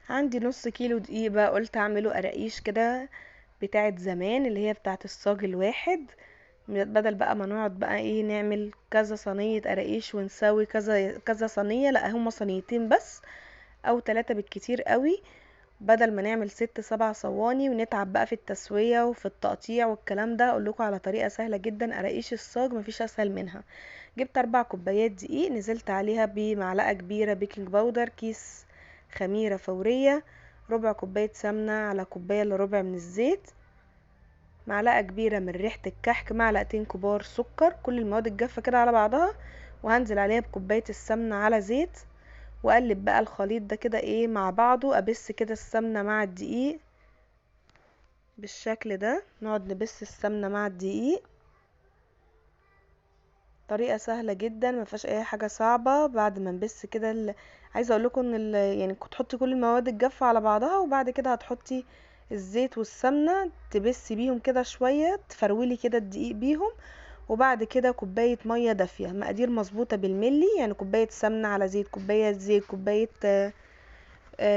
عندي نص كيلو دقيق بقى، قلت اعمله قراقيش كده بتاعت زمان اللي هي بتاعت الصاج الواحد، بدل بقى ما نقعد بقى ايه نعمل كذا صينية قراقيش ونسوي كذا كذا صينية، لا هما صينيتين بس او 3 بالكتير قوي، بدل ما نعمل 6 7 صواني ونتعب بقى في التسوية وفي التقطيع والكلام ده. اقول لكم على طريقة سهلة جدا، قراقيش الصاج مفيش اسهل منها. جبت 4 كوبايات دقيق، نزلت عليها بمعلقة كبيرة بيكنج باودر، كيس خميرة فورية، ربع كوباية سمنة على كوباية الا ربع من الزيت، معلقة كبيرة من ريحة الكحك، معلقتين كبار سكر، كل المواد الجافة كده على بعضها، وهنزل عليها بكوباية السمنة على زيت، واقلب بقى الخليط ده كده ايه مع بعضه، ابس كده السمنة مع الدقيق بالشكل ده، نقعد نبس السمنة مع الدقيق. طريقة سهلة جدا ما فيهاش اي حاجة صعبة. بعد ما نبس كده عايزة اقول لكم ان كنت تحطي كل المواد الجافة على بعضها، وبعد كده هتحطي الزيت والسمنة تبسي بيهم كده شوية، تفرولي كده الدقيق بيهم، وبعد كده كوباية مية دافية، مقادير مظبوطة بالملي، يعني كوباية سمنة على زيت، كوباية زيت، كوباية،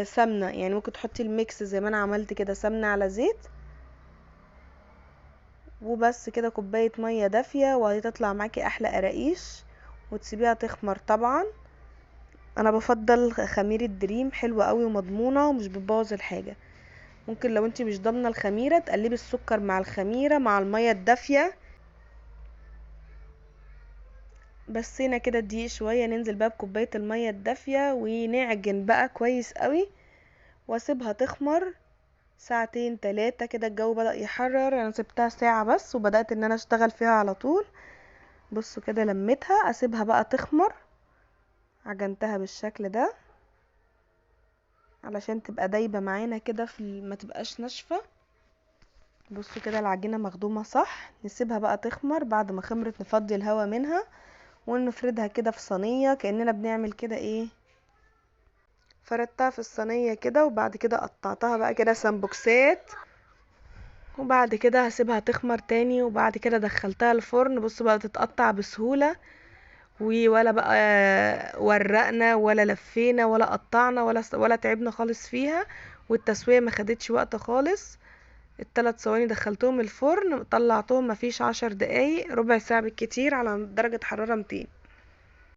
سمنة، يعني ممكن تحطي الميكس زي ما انا عملت كده، سمنة على زيت وبس كده، كوباية مية دافية، وهتطلع معاكي احلى قراقيش. وتسيبيها تخمر. طبعا انا بفضل خميرة دريم، حلوة قوي ومضمونة ومش بتبوظ الحاجة. ممكن لو انتي مش ضامنة الخميرة تقلبي السكر مع الخميرة مع المية الدافية. بسينا كده الدقيق شوية، ننزل بقى بكوباية المية الدافية ونعجن بقى كويس قوي، واسيبها تخمر ساعتين تلاتة كده. الجو بدأ يحرر، انا سبتها ساعة بس وبدأت ان انا اشتغل فيها على طول. بصوا كده لميتها، اسيبها بقى تخمر، عجنتها بالشكل ده علشان تبقى دايبة معانا كده ما تبقاش ناشفة. بصوا كده العجينة مخدومة صح. نسيبها بقى تخمر، بعد ما خمرت نفضي الهوا منها ونفردها كده في صينية كأننا بنعمل كده ايه، فردتها في الصينية كده، وبعد كده قطعتها بقى كده سمبوكسات، وبعد كده هسيبها تخمر تاني، وبعد كده دخلتها الفرن. بصوا بقى تتقطع بسهولة، ولا بقى ورقنا ولا لفينا ولا قطعنا ولا تعبنا خالص فيها، والتسوية ما خدتش وقت خالص. التلات صواني دخلتهم الفرن، طلعتهم مفيش 10 دقايق، ربع ساعة بالكتير، على درجة حرارة 200.